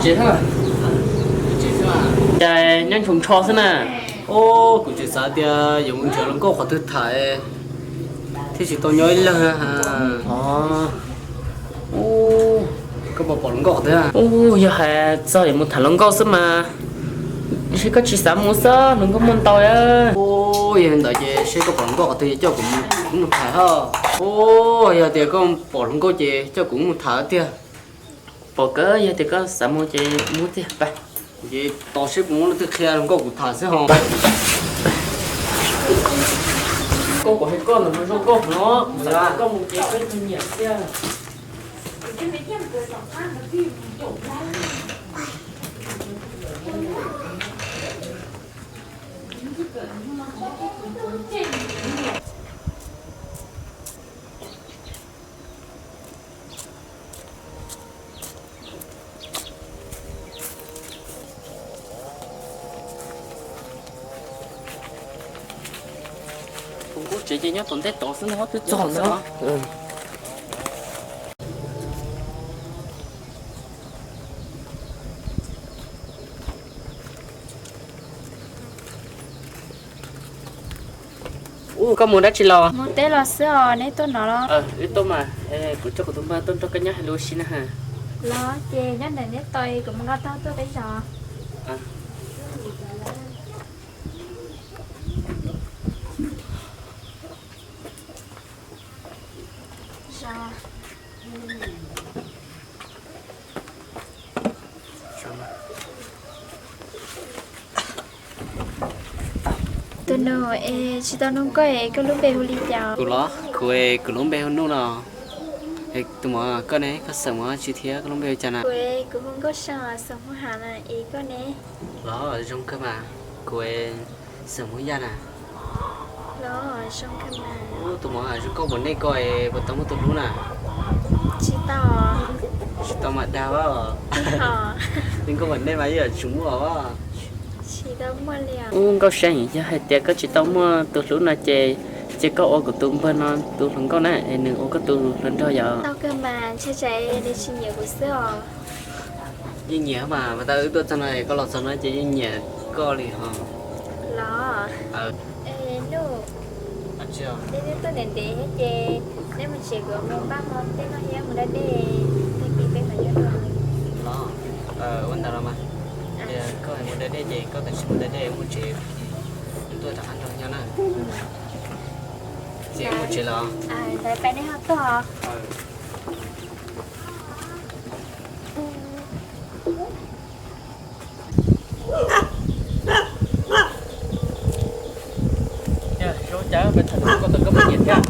Ces cas nyob ntsoo ntsho xwb na. Os, kuv tseem xav tias yuav mus nrhiav hluas nkauj qhov twg tham thiaj tsis tau nyob ib leeg. Koj puas pom hluas nkauj qhov twg? Ub, yog hais txog yuav mus tham hluas nkauj xwb mas, seb koj tsis xav mus xwb, hluas nkauj muaj ntau. Ub, yog li ntawd ces seb koj pom hluas nkauj qhov twg coj kuv mus tham ho. Ub, yog tias koj pom hluas nkauj ces coj kuv mus tham tiag. Pom kawg, yog tias koj xav mus ces mus tiag. Ces tos seb puas muaj leej twg qhia hluas nkauj kuv tham xwb ho. Koj, kuv hais koj ntawm no zoo nkauj no, kuv xav kom koj mus ces koj nyiam tiag. Tus nkauj tsev ces nyob tom ntej tod xwb no, twb txog no. Ub, koj mus dab tsi los? Mus teb los xwb os, neb tuaj no los? Wb tuaj mas, kuv coj kuv tus npawg tuaj nrog koj nyob hais lus ua si na. Los ces nyob ntawm neb tos, kuv mus nqa tau tuaj peb zos. Tus nus es tsis tau nug koj es koj lub npe hu li cas? Kuv los? Kuv, kuv lub npe hu Nuj no. Tus muam, koj ne, koj xeem mus dab tsi thiab koj lub npe hu cas na? Kuv, kuv hu Nkauj Sa, xeem Hmoob Hav na, es koj ne? Los zoo kawg mas, kuv xeem Hmoob Yaj na. Los zoo kawg mas. Ub, tus muam, zoo nkauj npaum nej ko es puas tau muaj tus hlub na? Tsis tau. Tsis tau mas dag os. Zoo nkauj npaum nej mas yeej yuav tsum muaj os. Ub, Nkauj Sa, yog hais tias koj tsis tau muaj tus hlub no ces cia koj ua kuv tus npawg no tus hluas nkauj na, es nws ua koj tus hluas nraug yom. Tau kawg mas, ntshai tsam nws tsis nyiam kuv xwb os. Yeej nyiam mas, mas tau wb tuaj txog no es koj los txog no ces yeej nyiam koj li ho. Los? Es Nuj, neb twb tuaj ntev ntev thiab ces neb mus tsev, kuv mus npaj hmo tej noj thiab mus da dej, tag kis peb mam nyob dua. Los, ua ntawd los mas. Koj mus da dej ces koj tam sim mus da dej, mus tsev, tuaj rov qab nrog nyob na. Txiv, mus tsev los? Ntawd peb neb ho tuaj. Zoo cas peb tham koj tau koj puas nyiam thiab?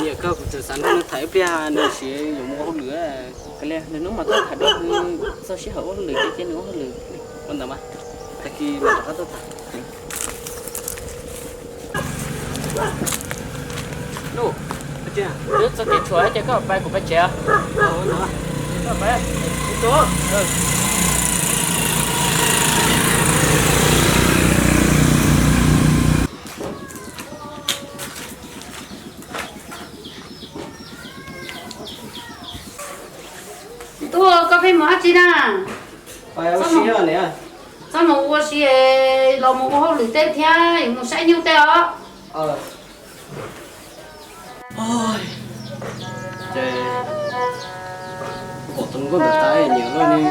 Nyiam koj, kuv tseem xav nrog nws tham ib pliag nws siv yuav mus ua hauj lwm. Kav liam, nws hnub mas tuaj tham dua, nws txog sij hawm ua hauj lwm ces cia nws ua hauj lwm. Ua ntawd mas, tag kis mam rov qab tuaj tham. Nuj, twb txog kev tshuam ces koj pab kuv pab tsev. Tub, koj pheej mus dab tsi na? Txhob mus ua si, los mus ua hauj lwm tej thiab, yuav mus saib nyuj tej os. Ces pom tus nkauj ntawd tas nyiam lawm ne.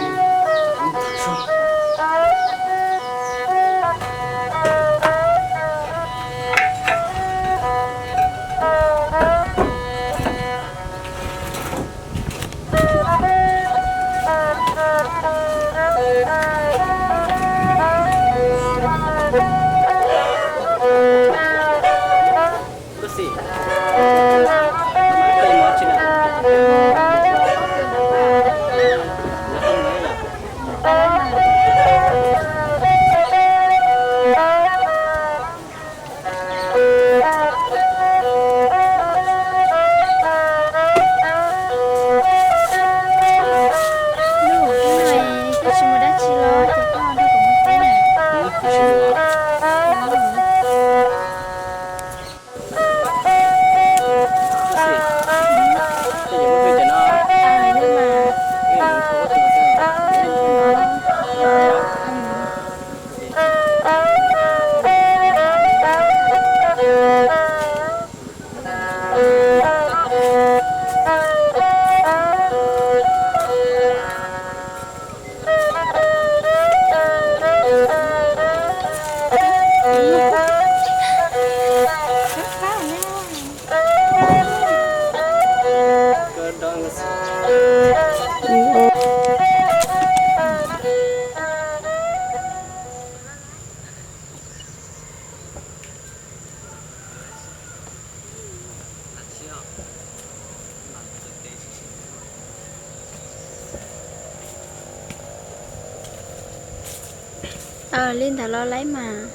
Li ntawd los laib mas.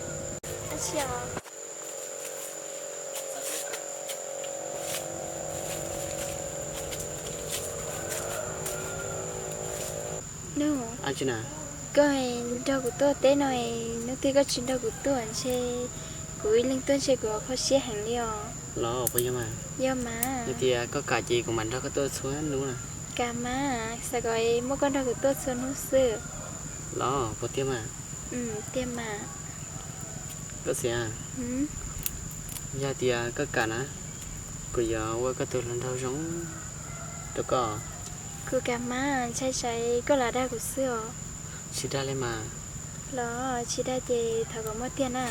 Koj nrog kuv tuaj teb no, hnub twg koj tsis nrog kuv tuaj ntshe kuv ib leeg tuaj ntshe kuv kho siab heev li os. Los puas yog mas? Yog mas. Yog tias koj kam ces kuv mam nrog koj tuaj txhua hnub na. Kam mas, xav kom muaj koj nrog kuv tuaj txhua hnub xwb. Los puas tiag mas? Tiag mas. Koj Xis, yog tias koj kam na, kuv yuav ua koj tus hluas nraug zoo rau koj. Kuv kam mas, ntshai tsam koj lam dag kuv xwb os. Tsis dag li mas. Los tsis dag ces thov kom muaj tiag na.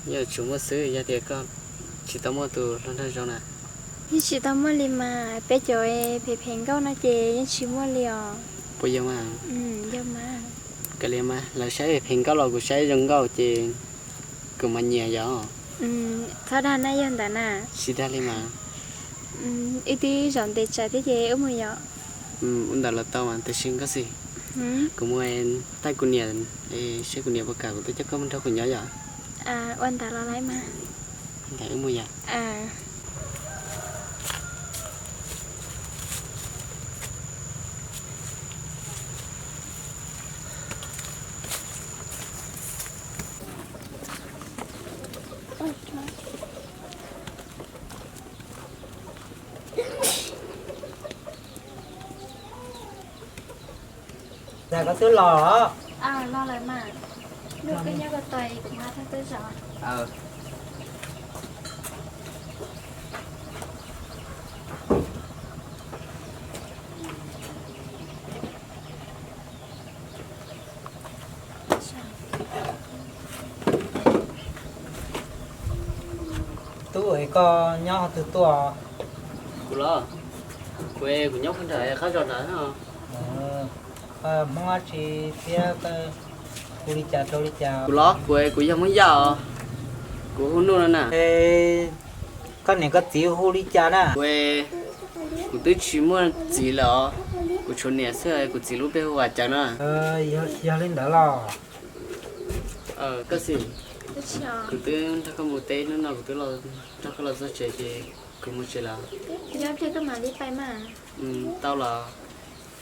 Yeej yuav tsum muaj xwb, yog tias koj tsis tau muaj tus hluas nraug zoo na. Yeej tsis tau muaj li mas, peb cov phem phem nkauj no ces yeej tsis muaj li os. Puas yog mas? Yog mas. Kav liam mas, lawv saib phem nkauj los kuv saib zoo nkauj ces kuv mas nyiam yom. Txhob dag na, yog ntawd na. Tsis dag li mas. Wb twb zaum ntev tsawv thiab ces wb mus yom. Ua ntawd los tau mas, tab sis Nkauj Xis, kuv mus thaj kuv niam, saib kuv niam puas kam kuv tuaj coj koj mus nrog kuv nyob yom. Ua ntawd los laib mas. Ntawd wb mus yom. Koj twb los los? Los lawm mas. Nug koj nyob ko taw kuv mam thaj teb zos. Tub, koj nyob qhov twg tuaj? Kuv los, kuv, kuv nyob puag nram qab zos nrad. Hmoob dab tsi thiab, hu li cas rau li cas? Kuv los, kuv, kuv yog Hmoob Yaj os. Kuv hu Nuj no na. Koj niam koj txiv hu li cas na? Kuv, kuv twb tsis muaj txiv lawm os. Kuv tshuav niam xwb, kuv txiv lub npe hu Vam Cawv na. Yog li ntawd los? Koj Xis, kuv twb nrog koj mus teb, hnub no kuv twb nrog koj los txog tsev ces kuv mus tsev lawm. Tau los,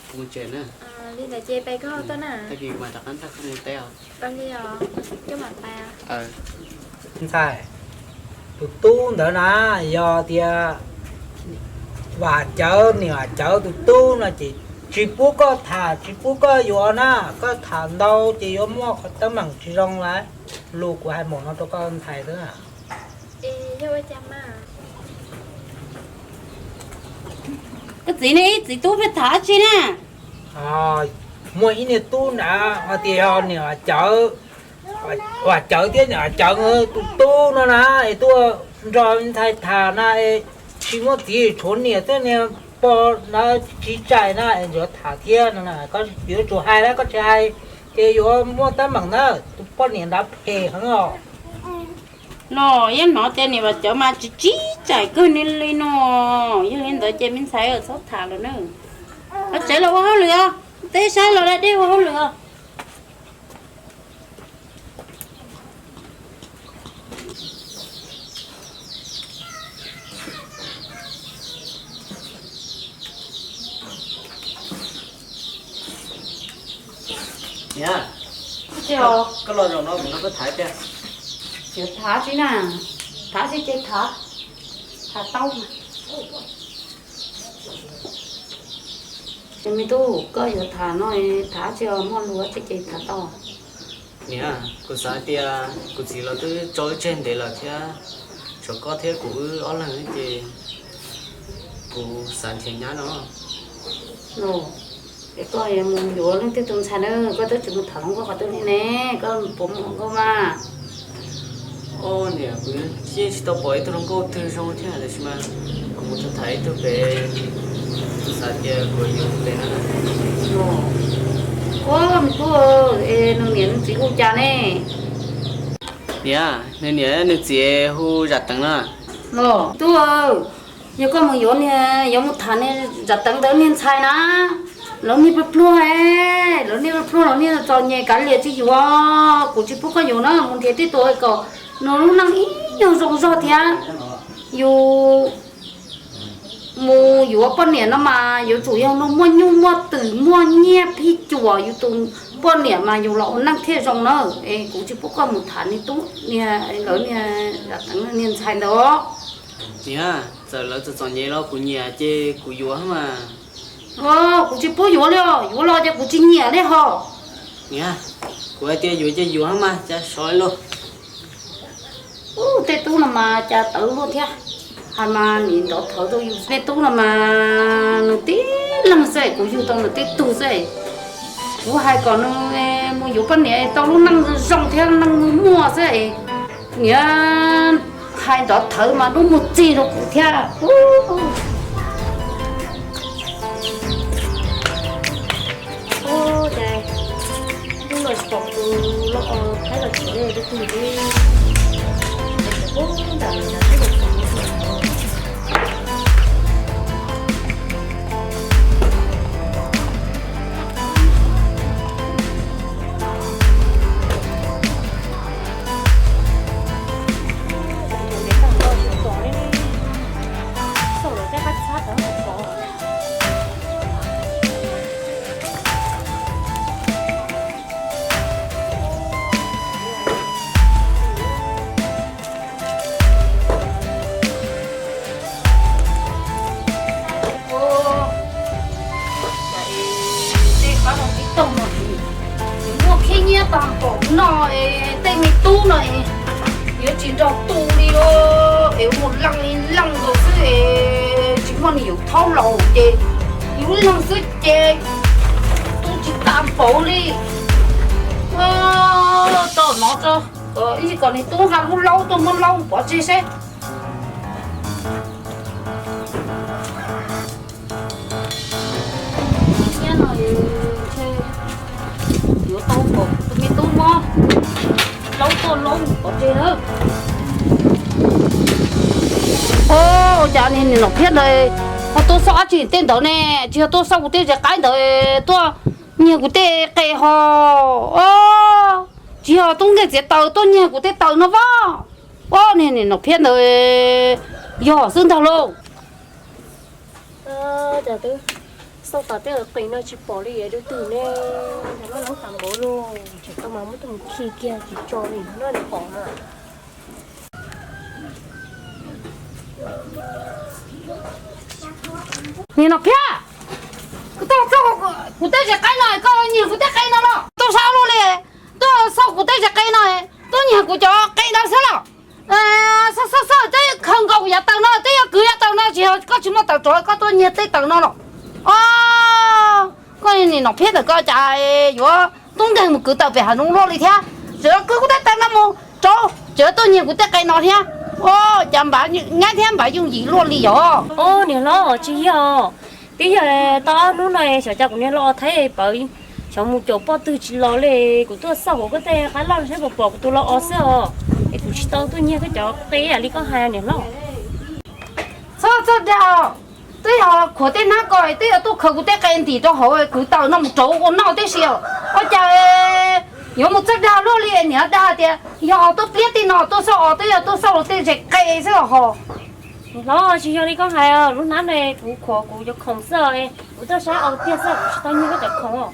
kuv mus tsev na. Tag kis kuv mam rov qab nrog koj mus teb os. Ntxhais, tus tub ntawd na, yog tias Vam Cawv, niam Vam Cawv tus tub no ces tsis pub koj tham, tsis pub koj yuav na. Koj tham ntau ces yuav muaj qhov teeb meem tsis zoo lawm. Lus kuv hais npaum no rau koj ntxhais xwb. Koj txiv ne, ib txiv tub pheej tham dab tsi na? Muaj ib niag tub nrad hais tias yog niam Vam Cawv, Vam Cawv thiab niam Vam Cawv tus tub no na, es tuaj nrog ntxhais tham na, es tsis muaj txiv tshuav niam thiab niag pog ntawd tsiv tsaim na, es yuav tham thiab no na. Koj yuav tsum hais na, koj tsis hais ces yuav muaj teeb meem na. Tus poj niam nrad phem heev os. No, yeej hnov tias niam Vam Cawv mas tsis tsim txom kawg ni li no. Yog li ntawd ces me ntxhais txhob tham lawm na. Los tsev los ua hauj lwm os, teb saib los da dej ua hauj lwm os. Niam, koj los zaum no kuv nrog koj tham ib pliag. Tsis tham tsi na, tham tsi ces tham, tham tau mas. Ces me tub, koj yuav tham no, tham tsi, muaj lus tsi ces tham tau. Niam, kuv xav tias kuv txiv los twb tso wb tseg ntev lawm thiab, tshuav koj thiab kuv wb ob leeg ces kuv xav nrhiav nyab no. Es koj yuav mus yuav leej twg tus ntxhais na, koj twb tsis mus tham hluas nkauj qhov twg li ne, koj puas muaj hluas nkauj mas? Niam, kuv yeej tsis tau pom ib tug hluas nkauj twg zoo thiab, tiam sis mas kuv mus tham ib tug pem Xav tias kuv yuav tus pem na. Ua, me tub, es nws niam nws txiv hu cas ne? Niam, nws niam nws txiv hu Zam Teev na. Los tub, yog koj mus yuav niag, yuav mus tham niag Zam Teev ntawd niag ntxhais na, lawv niag pluag pluag, lawv niag pluag pluag los niag txom nyem kav liam tsis yuav, kuv tsis pub koj yuav na, mus nrhiav tej tus kom nws lub neej ib nyuag zoo zog thiab. Yus mus yuav poj niam no mas yuav tsum yog no muaj nyuj muaj twm muaj nyiaj phij cuam yus tus poj niam mas yus los ua neej thiaj zoo na. Es kuv tsis pub koj mus tham niag tub, niag lawv niag Zam Teev niag ntxhais ntawd. Niam, txawm lawv txom txom nyem los kuv nyiam ces kuv yuav mas. Kuv tsis pub yuav li os, yuav los ces kuv tsis nyiam li hos. Niam, kuv hais tias yuav ces yuav mas, cas sov luaj. Ub, tej tub no mas cas tawv luaj thiab. Hais mas nim nrov thawv rau yus, tej tub no mas nws tib leeg xwb, kuv yug tau nws tib tug xwb. Kuv hais kom nws mus yuav poj niam tau lub neej zoo thiab neej muaj xwb, niam hais nrov thawv mas dub muag txig rau kuv thiab. Ub, cas hnub no tsis pom tus los Thaib los tsev li, tus twg li. Ub, ntam ntam twb los tsev li. Tej qab no tib tog no, muaj khib nyiab tag npaum no, tej me tub no yuav tsis nrog tu li, es mus leej li leej nkaus xwb, tsis muaj nws yuav thaub laus ces yus leeg xwb ces tu tsis tag npaum li. Tau no, ib kom nws tub nqa lub laub tuaj muab laub pov tseg seb. Nyob no yuav tau kom tus me tub muab laub tuaj laub pov tseg na. Ua cas niag niam Nom Phiab ntawd ho tuaj xauj dab tsi tej ntawd ne? Tsis yog tuaj xauj kuv tej zes qaib ntawd, tuaj nyiag kuv tej qe ho. Tsis yog tub nkeeg txiav taws tuaj nyiag kuv tej taws no vaj. Ua niag niam Nom Phiab ntawd yog xwb ntag lauj. Cas twb xauj tas tej qe no tsis pom li, tus twg ne? Cas loj loob tas npaum li, tseem tau mas muab tuaj mus khi kiag tsis tso li no pom na. Niag Nom Phiab, koj tuaj xauj kuv tej zes qaib no, koj nyiag kuv tej qe no los? Tuaj xauj luaj li, tuaj xauj kuv tej zes qe no, tuaj nyiag kuv cov qe no xwb los? Xauj xauj xauj, twb khaws nkaus kuv yav taws no, twb yuav kwv yav taws no, tsis yog koj tsis muaj taws rov koj tuaj nyiag tej taws no los? Os, koj niag Nom Phiab ntawm koj cas yuav tub nkeeg mus kwv taws pem hav zoov luaj li thiab. Tseem kwv kuv tej taws no mus rau, tseem tuaj nyiag kuv tej qe no thiab. Os, cas npav nyab thiab npav yooj yim luaj li yog? Os niam hlob, tsis yog, twb yog tau ob hnub no xyov cas kuv niag loj Thaib pawv xyov mus caum poj twg tsis los li, kuv tuaj xauj kuv tej qaib loj saib puas pom kuv tus loj os xwb os, es kuv tsis tau tuaj nyiag koj cov qe li koj hais niam hlob. Txhob txawj dag, twb yog khuam tej hnab ko, twb yog tuaj khaws kuv tej qe ntim rau hauv kwv taws no mus rauv ua noj tib si. Ua cas yuav mus txawj dag luaj li, niam dag tias yog os tuaj pliab tej no tuaj xauj os, twb yog tuaj xauj luag tej zes qe xwb os ho. Niam hlob, tsis yog li koj hais, lub hnab no kuv khuam kuv cov khoom xwb, kuv tuaj saib os tiag xwb, kuv tsis tau nyiag koj cov khoom.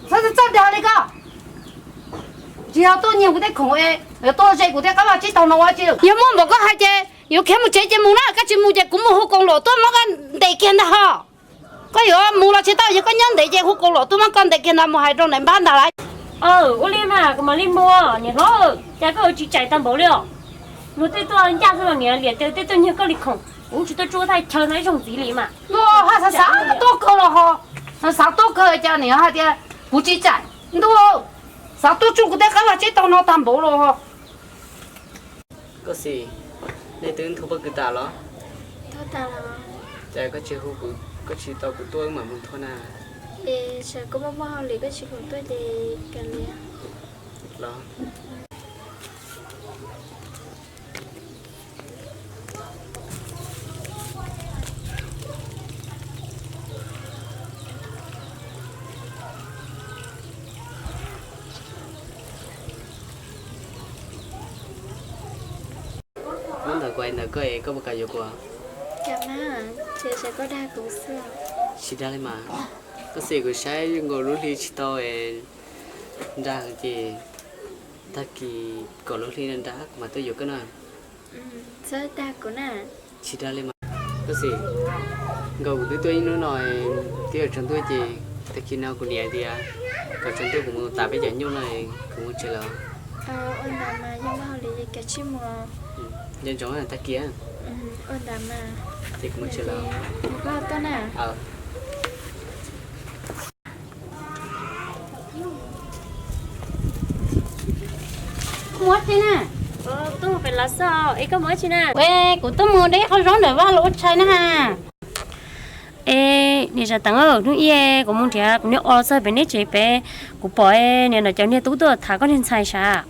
Txhob txawj dag li koj, tsis yog tuaj nyiag kuv tej khoom, yog tuaj ze kuv tej qab vaj tsib taug no ua tsi. Yog muaj npaum koj hais ces yuav khiav mus tsev ces mus na, koj tsis mus ces kuv mus hu koom luam tuaj muab koj ntes kiag ntag ho. Koj yuav mus los tsis tau, yog koj nyob ntev ces hu koom luam tuaj muab koj ntes kiag ntag, mus hais rau nais npab ntag lauj. Ua li mas kuv mam li mus, niam hlob, cas koj yuav tsis txaus tag npaum li os? Luag tej tuaj ncaj xwb los niam, liam tias tej tuaj nyiag koj li khoom, kuv tsis tuaj tsuj thaj chaw no ib zaug ntxiv li mas. Ntuj, xav xav tuaj kawg los ho, xav xav tuaj kawg cas niam hais tias kuv tsis txaus. Ntuj, xav tuaj tsuj kuv tej qab vaj tsib taug no tag npaum los ho. Koj Xis, nej twb nthuav pob kws tas los? Cas koj tsis hu kuv, koj tsis tos kuv tuaj wb mam mus thua na? Es tsam koj muaj muaj hauj lwm koj tsis khoom tuaj ces kav liam los. Muab ntawm kuv ntawm koj es koj puas kam yuav kuv? Kam mas, ces koj dag kuv xwb. Tsis dag li mas, koj xav kuv saib nkaus lub hli tsis tau es nra heev ces tag kis kaum lub hli nra kuv mam tuaj yuav koj na. Txhob dag kuv na. Tsis dag li mas, koj xav nkaus kuv twb tuaj ib hnub no twb yuav tsaus ntuj ces tag kis no kuv niam tias kom tsaus ntuj kuv mus tas peb cov nyuj no kuv mus tsev lawm. Ua ntawd mas, yog muaj hauj lwm ces kav tsij mus. Nco ntsoov tag kis. Ua ntawd mas, ces kuv mus tsev lawm. Koj tuaj na. Muab tsi na. Tuaj pem los xwb, es koj muab tsi na? Kuv tuaj mus de qhov zaub ntawm vaj los ua tshais na. Es niam Zam Teev, hnub ib kuv mus nrhiav kuv niag o txog pem neb tsev pem, kuv pom niag no cov niag tub tuaj tham koj niag ntxhais sav.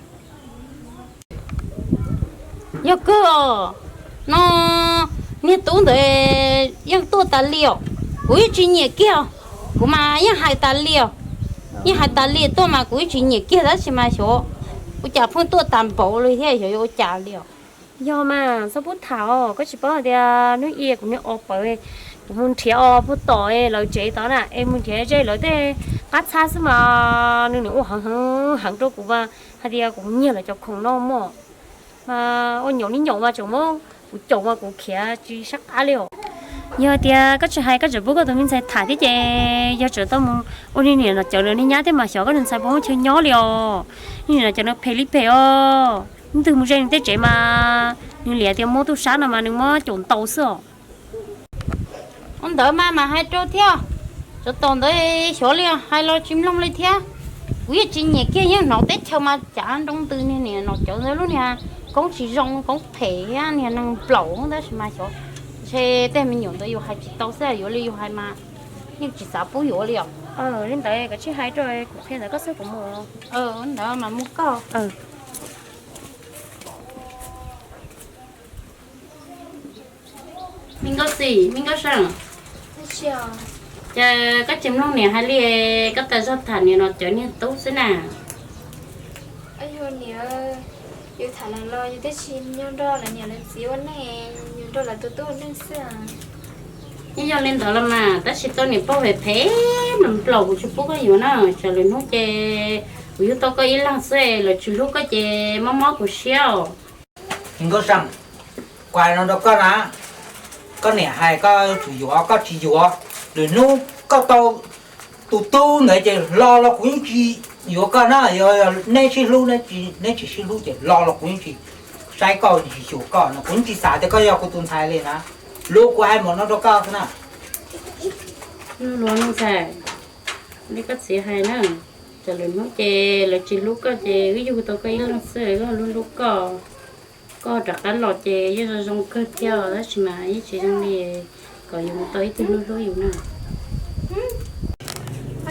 Yog kawg os, no niag tub ntawd yeej tuaj tas li os, kuv yeej tsis nyiam kiag. Kuv mas yeej hais tas li os, yeej hais tas li tuaj mas kuv yeej tsis nyiam kiag tab sis mas xyov ua cas pheej tuaj tas npaum li thiab, xyov yuav ua cas li os. Yog mas txhob pub tham os, koj tsis paub hais tias hnub ib kuv niag o pawv, kuv mus nrhiav os puag tom lawv tsev tod na, es mus nrhiav ze lawv tej qab txhab xwb mas nws nws ua heev heev heev rau kuv mas hais tias kuv nyiag lawv cov khoom no mog. Mas ua nyaum li nyaum mas tseem muab kuv caum mas kuv khiav tsis sab qab li os. Yog tias koj tsis hais koj tseem pub koj tus me ntxhais tham thiab ces yog tseem tau mus ua niag niam no cov niag nyab thiab mas xyov koj tus ntxhais puas muaj chaw nyob li os. Niag niam no cov no phem li phem os, ib tug mus ze nws tej tsev mas nws liam tias muab tub sab no mas nws muab caum ntaus xwb os. Ua ntawd mas mam hais rau thiab, tsov tom ntawd xyov li hais los tsis mloog li thiab. Kuv yeej tsis nyiam kiag, yeej hnov teb chaws mas cav nroo ntws niag niam no cov ntawd lub niag koob tsis zoo, koob phem, niag neeg nplaum tab sis mas xyov ntshe tej me nyuam ntawd yus hais tsis tau xwb, yuav li yus hais mas yeej tsis xav pub yuav li os. Li ntawd koj tsis hais rau kuv qhia ntawd koj xwb kuv mus. Ntawd mas mus koj. Me Nkauj Xis, me Nkauj Seej, cas koj tsis mloog niam hais li, koj tas zog tham niam no cov niag tub xwb na. Yus tham los los yus twb tsis nyob nrog lawv niam lawv txiv ua neej, yus nrog lawv tus tub ua neej xwb. Yeej yog li ntawd los mas tab sis tau niam pog phem phem no nplaum kuv tsis pub koj yuav na, tsam lwm hnub ces kuv yug tau koj ib leeg xwb lawv tsis hlub koj ces mob mob kuv siab os. Me Nkauj Seej, kuv hais no rau koj na, koj niam hais koj yuav tsum yuav, koj tsis yuav, lwm hnub koj tau tus tub ntawd ces hlo los kuv yeej tsis yuav koj na. Yog neb sib hlub, neb tsis sib hlub ces hlo los kuv yeej tsis saib koj, tsis xyuas koj no, kuv yeej tsis xav tias koj yog kuv tus ntxhais li na. Lus kuv hais mam no rau koj xwb na. Lus luag ntxhais, li koj txiv hais na, tsam lwm hnub ces lawv tsis hlub koj ces wb yug tau koj ib leeg xwb, wb hlub hlub koj. Koj rov qab los ces yeej zoo zoo kawg thiab tab sis mas yeej tsis zoo li kom yus mus tau ib tug hlub hlub yus na.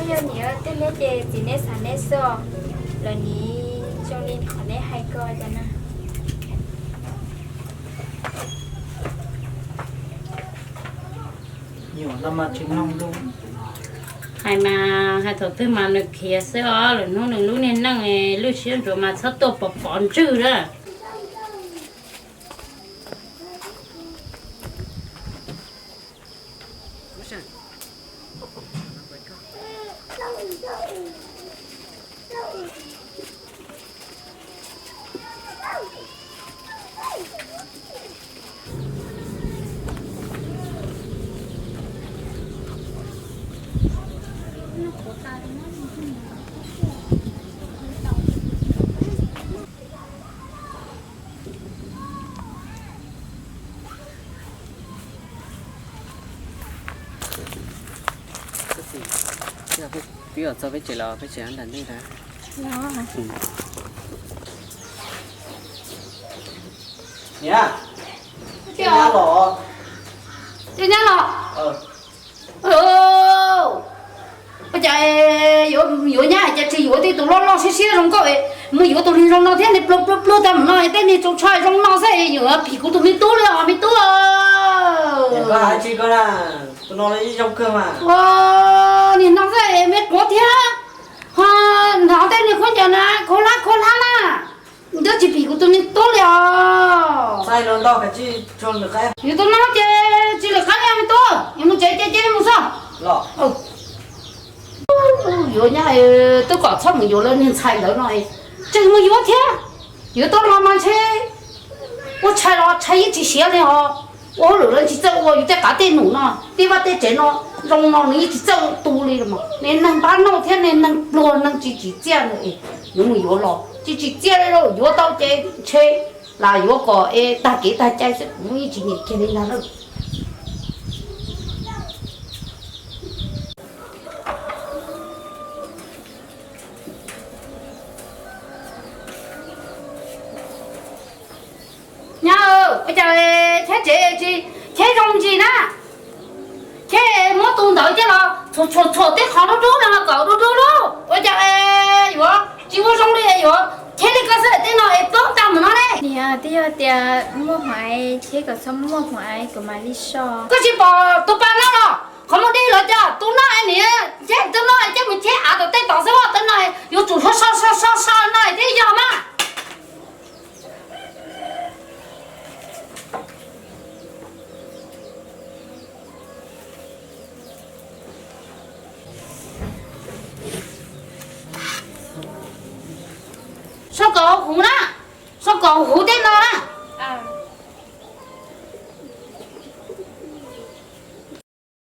Yog niam tej neb ces txiv neb xav neb xwb, lawv nim zoo li qhov neb hais ko cas na. Hais mas hais thaum twg mas nws khiav xwb os, lwm hnub nws lub niag neej lwj siab ntsuav mas txhob tuaj pov pov ntswg na. Twb los txog peb tsev los peb tsev nram ntej ntag. Niam, cov nyab los. Cov nyab los. Ua cas yuav nyab cas tsis yuav tej tus loj loj siab siab zoo nkauj, mus yuav tus neeg zoo no thiab, niag pluag pluag pluag tag mus no, tej niag txaus ntshai zoo no xwb yuav phim kuv tus me tub li os me tub. Tus no zoo kawg mas. Niag no xwb me quav thiab, ho nrog tej niag khaub ncaws na khaub hlab khaub hlab na, twb tsis phim kuv tus me tub li os. Yus tus no ces tsis lwm qab li me tub, yuav mus tsev ces cia li mus xwb. Yuav nyab twb kom txhob mus yuav lawv niag ntxhais ntawd no, tseem mus yuav thiab. Yuav tau los mas ntshe ua tshais los tshais yeej tsis siav li os. Ua hauj lwm los tsis txawj ua, yus tej qav tej num no, tej vaj tej tsev no zoo no nws yeej tsis txawj tu li los mas. Niag neeg npab nauj thiab niag neeg pluag neeg tsis tsim txiaj ntawd, yuav mus yuav los tsis tsim txiaj li lauj. Yuav tau ces ntshe lam yuav kom es tag kev tag cai xwb, kuv yeej tsis nyiam kiag li ntag lauj. Nyab, ua cas cheb tsev tsis cheb zoo ntsis na? Cheb muab tus ntawd coj los txhuam txhuam tej qhov dub dub no kom dub dub lauj. Ua cas yuav tsis ua zoo li, yuav cheb li koj xwb tej no es poob tag mus no ne. Niam, twb yog tias muaj hmoov aiv, cheb kom txhob muaj hmoov aiv kuv mam li so. Koj tsis pom tus pas no los qhov muag dib los cas? Tus no niam, cheb tus no coj mus cheb av tom tej tod xwb, tus no yuav tsum so so so so no thiaj yog mas. So kom huv na, so kom huv tej no na.